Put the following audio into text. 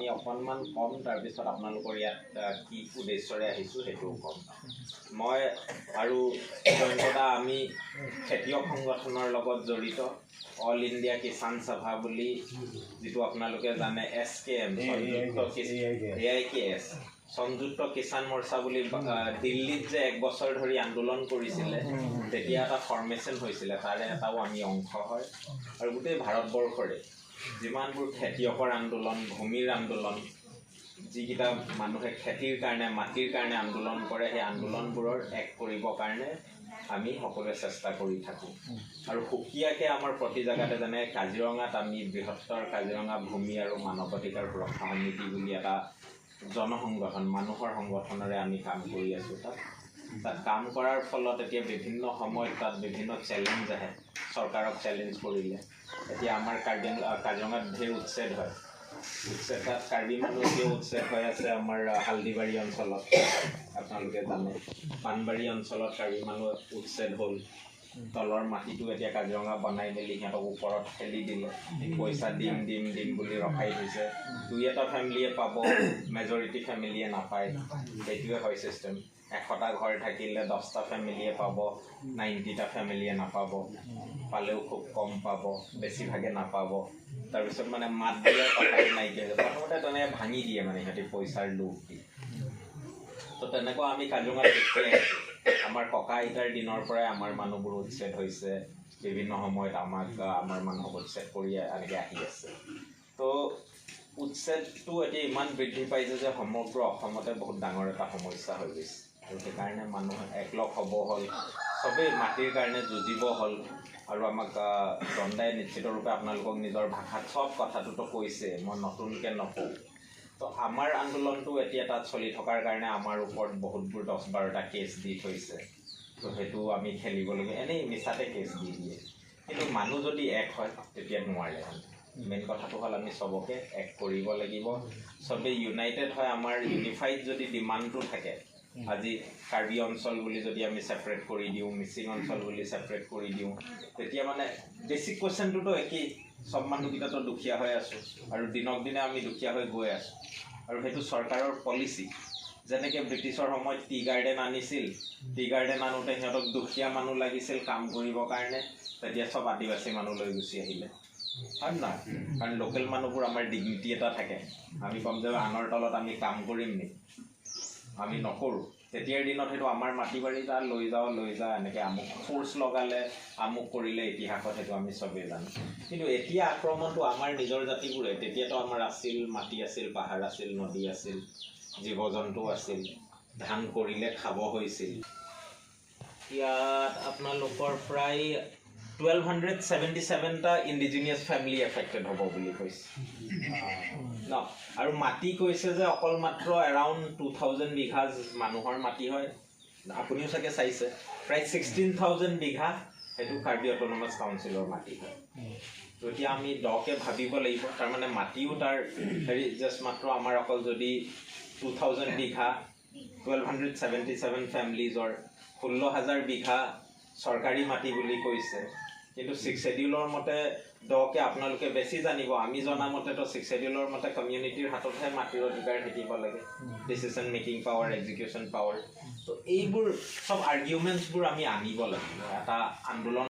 আমি অকণমান ক'ম, তাৰপিছত আপোনালোকৰ ইয়াত কি উদ্দেশ্যৰে আহিছোঁ সেইটোও ক'ম। মই আৰু জয়ন্তদা আমি খেতিয়ক সংগঠনৰ লগত জড়িত। অল ইণ্ডিয়া কিষাণ সভা বুলি যিটো আপোনালোকে জানে, এছকেএম, সংযুক্ত এআইকেএছ, সংযুক্ত কিষাণ মৰ্চা বুলি দিল্লীত যে এক বছৰ ধৰি আন্দোলন কৰিছিলে, তেতিয়া এটা ফৰ্মেশ্যন হৈছিলে, তাৰে এটাও আমি অংশ হয়। আৰু গোটেই ভাৰতবৰ্ষৰে যিমানবোৰ খেতিয়কৰ আন্দোলন, ভূমিৰ আন্দোলন, যিকেইটা মানুহে খেতিৰ কাৰণে, মাটিৰ কাৰণে আন্দোলন কৰে, সেই আন্দোলনবোৰৰ এক কৰিবৰ কাৰণে আমি সকলোৱে চেষ্টা কৰি থাকোঁ। আৰু সুকীয়াকৈ আমাৰ প্ৰতি জেগাতে, যেনে কাজিৰঙাত আমি বৃহত্তৰ কাজিৰঙা ভূমি আৰু মানৱ অধিকাৰ সুৰক্ষা সমিতি বুলি এটা জনসংগঠন, মানুহৰ সংগঠনেৰে আমি কাম কৰি আছোঁ। তাত কাম কৰাৰ ফলত এতিয়া বিভিন্ন সময়ত তাত বিভিন্ন চেলেঞ্জ আহে। চৰকাৰক চেলেঞ্জ কৰিলে এতিয়া আমাৰ কাজিৰঙাত ঢেৰ উচ্ছেদ হয়। উচ্ছেদ তাত কাৰ্বি মানুহ এতিয়াও উচ্ছেদ হৈ আছে। আমাৰ হালদিবাৰী অঞ্চলত আপোনালোকে জানে, পাণবাৰী অঞ্চলত কাৰ্বি মানুহ উচ্ছেদ হ'ল। তলৰ মাটিটো এতিয়া কাজিৰঙা বনাই মেলি সিহঁতক ওপৰত ঠেলি দিলে। পইচা দিম দিম দিম বুলি ৰখাই থৈছে। দুই এটা ফেমিলিয়ে পাব, মেজৰিটি ফেমিলিয়ে নাপায়। সেইটোৱে হয় ছিষ্টেম। 100টা ঘৰ থাকিলে 10টা ফেমিলিয়ে পাব, 90টা ফেমিলিয়ে নাপাব। পালেও খুব কম পাব, বেছিভাগে নাপাব। তাৰপিছত মানে মাত দিয়াৰ কথাটো নাইকিয়া হৈ যায়। প্ৰথমতে তেনেকৈ ভাঙি দিয়ে, মানে সিহঁতি পইচাৰ লোভ দি। তো তেনেকুৱা আমি কাজিৰঙাত দেখি আহিছোঁ। আমাৰ ককা আইতাৰ দিনৰ পৰাই আমাৰ মানুহবোৰ উচ্ছেদ হৈছে। বিভিন্ন সময়ত আমাক, আমাৰ মানুহক উচ্ছেদ কৰি এনেকৈ আহি আছে। তো উচ্ছেদটো এতিয়া ইমান বৃদ্ধি পাইছে যে সমগ্ৰ অসমতে বহুত ডাঙৰ এটা সমস্যা হৈ গৈছে। আৰু সেইকাৰণে মানুহ একলগ হ'ব হ'ল, চবেই মাটিৰ কাৰণে যুঁজিব হ'ল। আৰু আমাক দণ্ডাই নিশ্চিতৰূপে আপোনালোকক নিজৰ ভাষাত চব কথাটোতো কৈছে, মই নতুনকৈ নকওঁ। তো আমাৰ আন্দোলনটো এতিয়া তাত চলি থকাৰ কাৰণে আমাৰ ওপৰত বহুতবোৰ 10-12টা কেছ দি থৈছে। তো সেইটো আমি খেলিবলগীয়া, এনেই মিছাতে কেছ দি দিয়ে। কিন্তু মানুহ যদি এক হয় তেতিয়া নোৱাৰে। মেইন কথাটো হ'ল আমি চবকে এক কৰিব লাগিব, চবেই ইউনাইটেড হয়। আমাৰ ইউনিফাইড যদি ডিমাণ্ডটো থাকে, আজি কাৰ্বি অঞ্চল বুলি যদি আমি ছেপাৰেট কৰি দিওঁ, মিচিং অঞ্চল বুলি ছেপাৰেট কৰি দিওঁ, তেতিয়া মানে বেছিক কুৱেশ্যনটোতো একেই। চব মানুহকেইটাতো দুখীয়া হৈ আছোঁ আৰু দিনক দিনে আমি দুখীয়া হৈ গৈ আছোঁ। আৰু সেইটো চৰকাৰৰ পলিচি। যেনেকৈ ব্ৰিটিছৰ সময়ত টি গাৰ্ডেন আনিছিল, টি গাৰ্ডেন আনোতে সিহঁতক দুখীয়া মানুহ লাগিছিল কাম কৰিবৰ কাৰণে, তেতিয়া চব আদিবাসী মানুহ লৈ গুচি আহিলে, হয় নহয়? কাৰণ লোকেল মানুহবোৰ, আমাৰ ডিগনিটি এটা থাকে। আমি ক'ম যে আনৰ তলত আমি কাম কৰিম নেকি? আমি নকৰোঁ। তেতিয়াৰ দিনত সেইটো আমাৰ মাটি বাৰী, যা লৈ যাওঁ, লৈ যা, এনেকৈ আমুক ফ'ৰ্চ লগালে, আমুক কৰিলে, ইতিহাসত সেইটো আমি চবেই জানো। কিন্তু এতিয়া আক্ৰমণটো আমাৰ নিজৰ জাতিবোৰে। তেতিয়াতো আমাৰ আছিল, মাটি আছিল, পাহাৰ আছিল, নদী আছিল, জীৱ জন্তু আছিল, ধান কৰিলে খাব হৈছিল। ইয়াত আপোনালোকৰ প্ৰায় 1277টা ইণ্ডিজিনিয়াছ ফেমিলি এফেক্টেড হ'ব বুলি কৈছে ন। আৰু মাটি কৈছে যে অকল মাত্ৰ এৰাউণ্ড 2000 বিঘা মানুহৰ মাটি হয়। আপুনিও চাগে চাইছে, প্ৰায় 16,000 বিঘা সেইটো কাৰ্বি অট'নমাছ কাউন্সিলৰ মাটি হয়। তো এতিয়া আমি দকে ভাবিব লাগিব। তাৰমানে মাটিও তাৰ হেৰি জাষ্ট মাত্ৰ আমাৰ অকল যদি 2000 বিঘা, 1277 ফেমিলিজৰ 16,000 বিঘা চৰকাৰী মাটি বুলি কৈছে। কিন্তু ছিক্স শ্বেডিউলৰ মতে, দকে আপোনালোকে বেছি জানিব, আমি জনা মতেতো ছিক্স শ্বেডিউলৰ মতে কমিউনিটিৰ হাততহে মাটিৰ অধিকাৰ থাকিব লাগে, decision making power, execution power। তো এইবোৰ চব আৰ্গুমেণ্টছবোৰ আমি আনিব লাগিব এটা আন্দোলন।